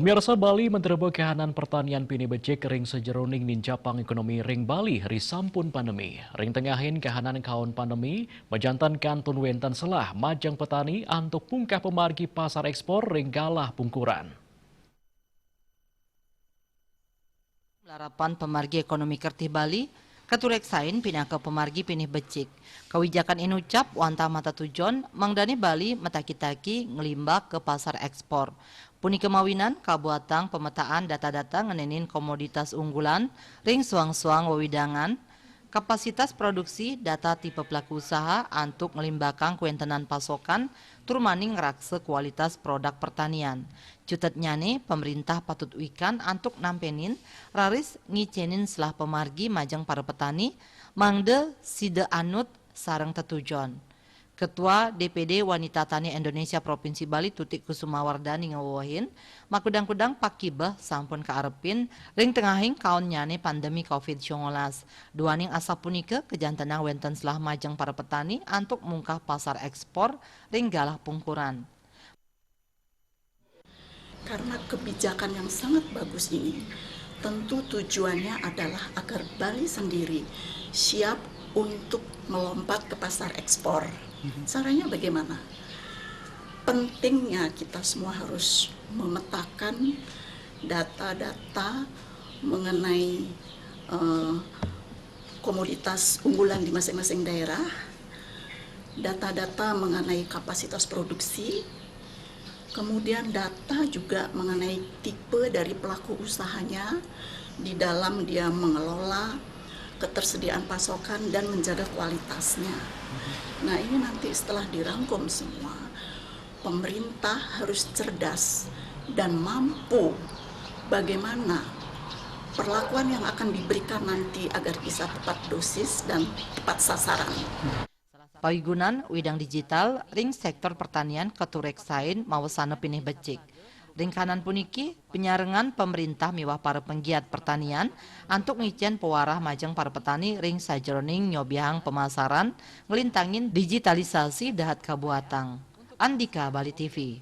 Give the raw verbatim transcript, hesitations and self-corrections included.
Pemirsa, Bali mentereba kahanan pertanian pinih becik ring sajeroning nincapang ekonomi ring Bali ri sampun pandemi. Ring tengahin kahanan kaon pandemi, majanten kantun wenten selah majeng petani antuk mungkah pamargi pasar ekspor ring galah pungkuran. Larapan pamargi ekonomi kertih Bali, katureksain pinaka pamargi pinih becik. Kawijakan inucap wantah matatujon mangdane Bali mataki-taki nglimbak ka pasar ekspor. Punika mawinan kabuatang pametaan data-data ngenenin komoditas unggulan ring suang-suang wewidangan, kapasitas produksi, data tipe pelaku usaha antuk nglimbakang kwentenan pasokan, tur mani ngraksa kualitas produk pertanian. Cutetnyane, pamerintah patut wikan antuk nampenin, raris ngicenin selah pamargi majeng para petani, mangda sida anut sareng tetujon. Ketua D P D Wanita Tani Indonesia Provinsi Bali Tutik Kusuma Wardani ngewewehin, makudang-kudang pakibeh sampun kaarepin ring tengahing kaonnyane pandemi covid sembilan belas. Duaning asapunika, kajantenang wenten selah majeng para petani antuk mungkah pasar ekspor ring galah pungkuran. Karena kebijakan yang sangat bagus ini, tentu tujuannya adalah agar Bali sendiri siap untuk melompat ke pasar ekspor. Caranya bagaimana? Pentingnya kita semua harus memetakan data-data mengenai, eh, komoditas unggulan di masing-masing daerah, data-data mengenai kapasitas produksi, kemudian data juga mengenai tipe dari pelaku usahanya di dalam dia mengelola ketersediaan pasokan dan menjaga kualitasnya. Nah, ini nanti setelah dirangkum semua, pemerintah harus cerdas dan mampu bagaimana perlakuan yang akan diberikan nanti agar bisa tepat dosis dan tepat sasaran. Pawigunan widang digital ring sektor pertanian katureksain mawasana pinih becik. Ring kahanan puniki, panyarengan pamerintah miwah para penggiat pertanian antuk ngicen pawarah majeng para petani ring sajeroning nyobiahang pamasaran nglintangin digitalisasi dahat kabuatang. Andika, Bali T V.